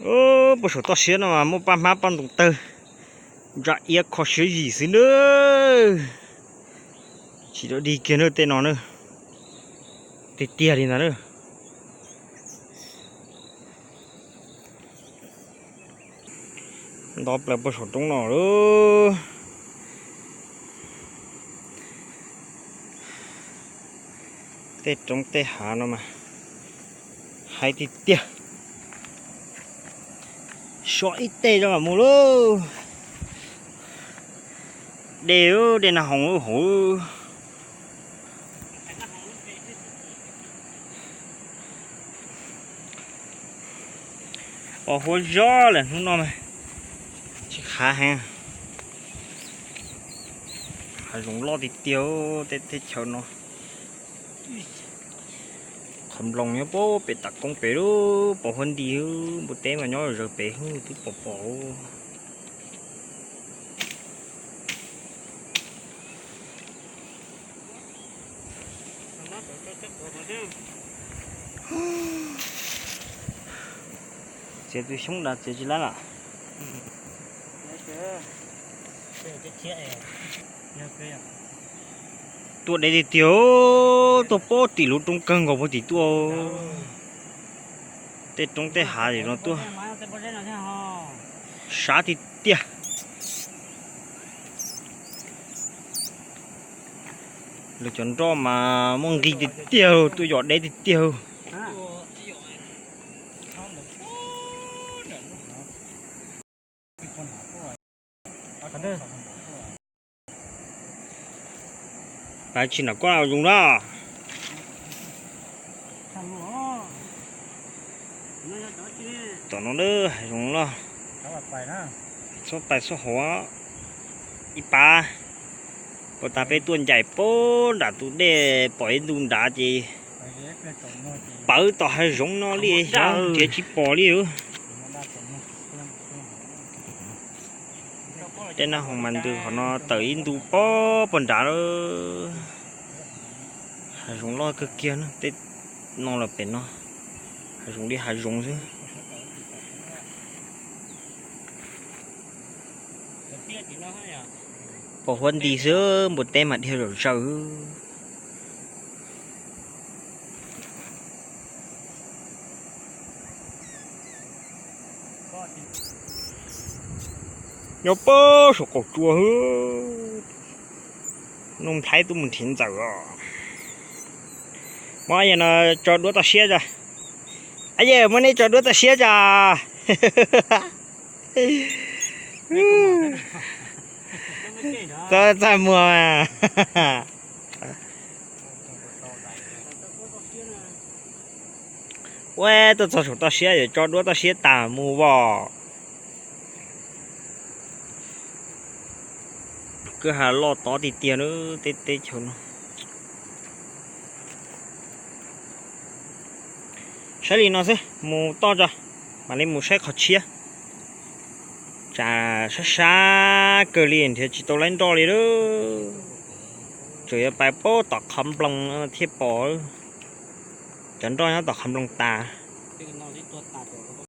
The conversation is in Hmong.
Puag saum toj siab no mas muaj paj hmab paj ntoo tawg, ntsa iab kho siab yim xwb nawb. Tsis tau dig kiag na tej no na, tiag tiag li ntag na. Nto plaws puag saum roob no lauj. Tej roob tej hav no mas haib tiag tiag. So ib teg rau mam mus lauj. Dej, dej nag hoos hauv. Pos huab zog lawm hnub no mas tsis khav heev. Hav zoov loj tiag tiag tej teb chaws no. Qhov nploos nyob pem tas koob pem lub pos huab nti, npua teb mas nyob zawg pem twb pom pom. Txiav tus xyoob dav txiav tsis laib lawm. Tuaj deb tiag tiag, tuaj pem tim lub roob kawg nkaus puag tim tuaj. Tej roob tej hav tim no tuaj sab tiag tiag. Lawv cov nroj mas muaj nqis tiag tiag, tuaj yos deb tiag tiag. Pab tsis nram koj zoo na. Tom no na hav zoov loj, txhob pais txhob hauv ib pab. Puag ta peb tuaj ncaim puag nram tus dej pom ib ntu nrad ces pawv tom hav zoov no li xyov nrhiav tsis pom li. Tej nag hoos mas ntws qhov no tawm ib ntu puag puag nrad lawm. Hav zoov loj kawg kiag na, tej no los pem no hav zoov li hav zoov xwb. Pos huab nti xwb, npua teb mas dhia zom zaws. Nyob puag saum qaum tsua xwb. Nuj Nplhaib tuaj mus nrhiav ntxawm os. Muab yam no tso duab toj siab tso. Aye, muab neb tso duab toj siab tso. Txaj muag. Ua tuaj txog saum toj siab yuav tso duab toj siab tas mus os. Kwj ha loj tob tiag tiag na, tej teb chaws no. Saib li no xwb, mus toj tso, mam li mus saib qhov tshiab. Tsam sab sab kawg li nrhiav tsis tau laib nroj li lawm. Tseem yuav pais puag tom qhov nploos thiaj pom. Cov nroj nyob tom qhov nploos tas.